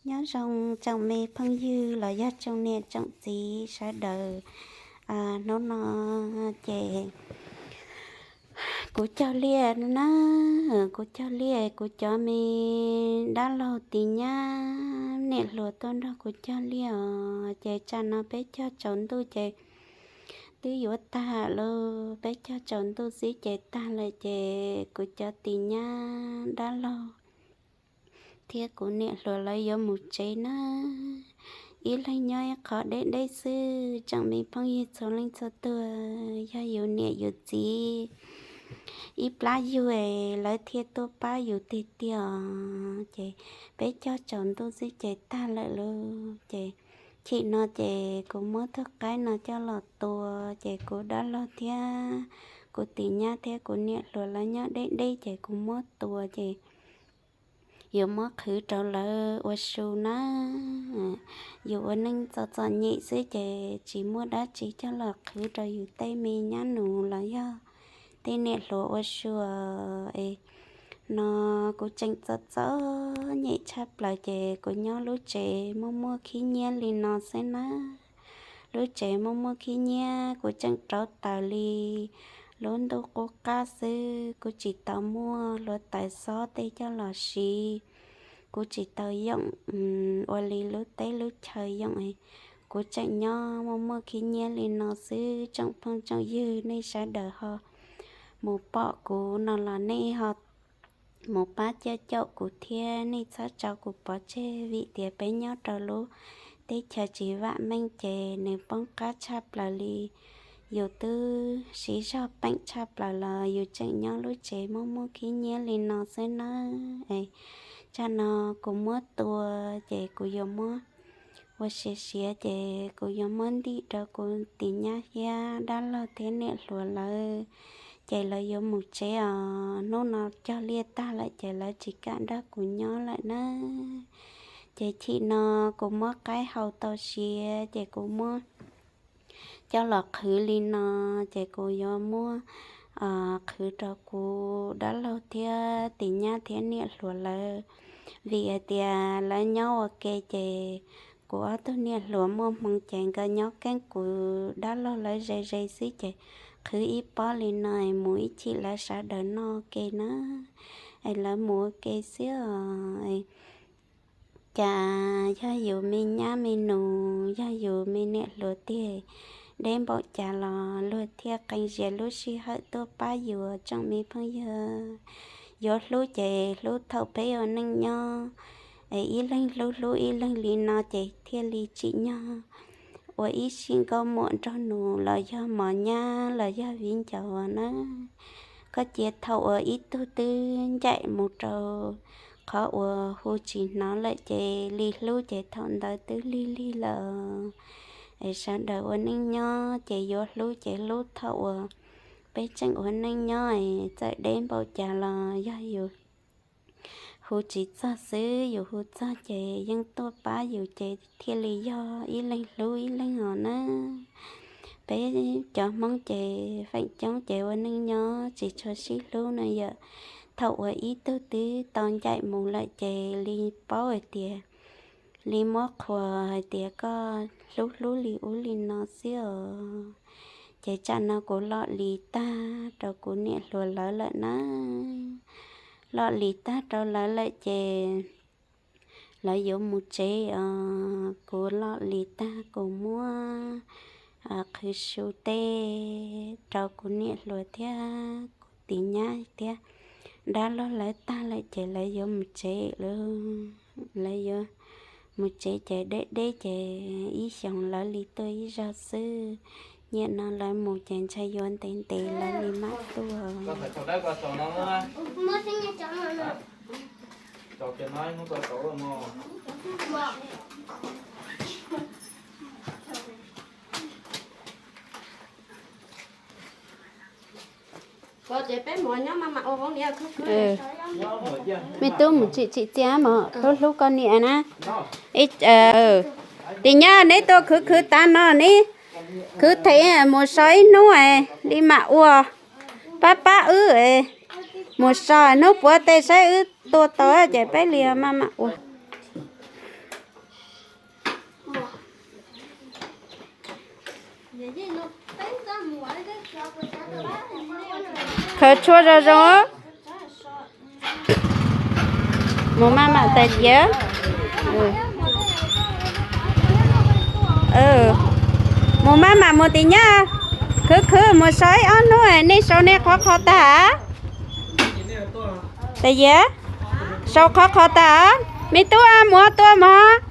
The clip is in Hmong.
Nyob zoo tsoom me phooj ywg los yog tsoom niam tsoom txiv sawv daws. Hnub no ces kuv cog liaj na, kuv cog liaj, kuv cov me dab laug tis nyab niam hluas tuaj nrog kuv cog liaj os. Ces tsam no peb cog tsaus ntuj ces twb yuav tag lawm, peb cog tsaus ntuj xwb ces tag lawm. Ces kuv cov tis nyab dab laug thiab kuv niam hluas lawv yuav mus tsev na. Ib leeg nyob ib qho deb deb xwb, tsoom me phooj ywg txhua leej txhua tuag, yog yus niam yus txiv ib plab yug lawv thiaj tuaj pab yus tiag tiag os. Ces peb cog tsaus ntuj xwb ces tag lawm lauj. Ces chim no ces kuv muab tug qaib no coj los tua, ces kuv dab laug thiab kuv tis nyab thiab kuv niam hluas lawv nyob deb deb ces kuv muab tua ces yuav muab qhwv rau lawv ua su na. Yus ua neej txom txom nyem xwb ces tsis muaj dab tsi coj los qhwv rau yus tej me nyab nus los yog tej niam hluas ua su es. No kuv tseem txom txom nyem tshaj plaws ces kuv nyob lub tsev muaj muaj khib nyiab li no xwb na. Lub tsev muaj muaj khib nyiab, kuv tseem rauv taws li lub ntuj qub qab xwb, kuv tsis tau muaj hluav taws xob tej coj los siv, kuv tsis tau yoom ua li lub teb lub chaw yoom. Kuv tseem nyob muaj muaj khib nyiab li no xwb, tsoom phooj tsoom ywg nej sawv daws ho mus pom kuv no los nej ho mus pab coj caum kuv thiab, nej txhob tso kuv pov tseg vim tias peb nyob rau lub teb chaws tsis vam meej ces nws poob qab tshaj plaws li. Yus twb siv zog peem tshaj plaws los yus tseem nyob lub tsev muaj muaj khib nyiab li no xwb nawb. Tsam no kuv muab tua ces kuv yuav muab ua siav siav ces kuv yuav muab ntim rau kuv tis nyab thiab dab laug thiab niam hluas lawv, ces lawv yuav mus tsev os. Hnub no cog liaj tag lawm ces lawv tsis kam nrog kuv nyob lawm na. Ces chim no kuv muab qaib hau tau siav ces kuv muab coj los qhwv li no, ces kuv yuav muab qhwv rau kuv dab laug thiab tis nyab thiab niam hluas lawv, vim hais tias lawv nyob ua ke ces kuv ob tug niam hluas muaj hmoo ces nkawd nyob keeb kuv dab laug lawv ze ze xwb ces qhwv ib pob li no mus ib chim lawv sawv daws noj ua ke na, es lawv mus ua ke xwb os. Cas yog yus me nyab me nus, yog yus me niam hluas tiag, deb npaum cas los luag thiaj qee zias lub sij hawm tuaj pab yus tsoom me phooj ywg. Yuav hlub ces hlub thaum peb ua neej nyob, es ib leeg hlub hlub ib leeg li no ces thiaj li tsim nyog ua ib sim nkauj muam nraug nus los yog mos nyab los yog viv ncaus na. Koj cia thaum uas ib tug twb ncaim mus rau qhov uas hu tsis hnov lawm ces li hlub ces thaum ntawd twb lig lig lawm. Es sawv daws ua neej nyob ces yuav hlub ces hlub thaum uas peb tseem ua neej nyob, txawm deb npaum cas los yog yus hu tsis txog xwb, yus hu txog ces yeej tuaj pab yus ces thiaj li yog ib leeg hlub ib leeg os na. Peb cov Hmoob ces feem coob ces ua neej nyob tsis tshua sib hlub no yom. Thaum uas ib tug twb tau ncaim mus lawm ces li paub hais tias, li muab qhuas hais tias koj hlub hlub li ub li no xwb os. Ces tsam no kuv loj li tag rau kuv niam hluas lawv lawm na. Loj li tag rau lawv lawm ces lawv yuav mus tsev os. Kuv loj li tag kuv muab qhwv su tej rau kuv niam hluas thiab kuv tis nyab thiab dab laug lawv tag lawm ces lawv yuav mus tsev lawm. Lawv yuav mus tsev ces deb deb ces ib xyoos lawv li tuaj ib zaug xwb. Nyaj no lawv mus ces ntshai yuav ntev ntev lawv li mam tuaj. Me tub mus tsim txiaj mog, hlub hlub koj niam na. Tim nyab neb tuaj khwv khwv tav no ne, khwv them mus so ib hnub li mam ua, pab pab wb mus so hnub puav tej saib wb tua tau ces peb li maj mam ua. Khaws tshuaj zoo zoo. Mus maj mam tais diav. Mus maj mam mus tim nyab. Khwv khwv mus sau ib ob hnub, nej sau nej qhov kho tag. Tais diav, sau qhov kho tag. Me tub, mus tua mov.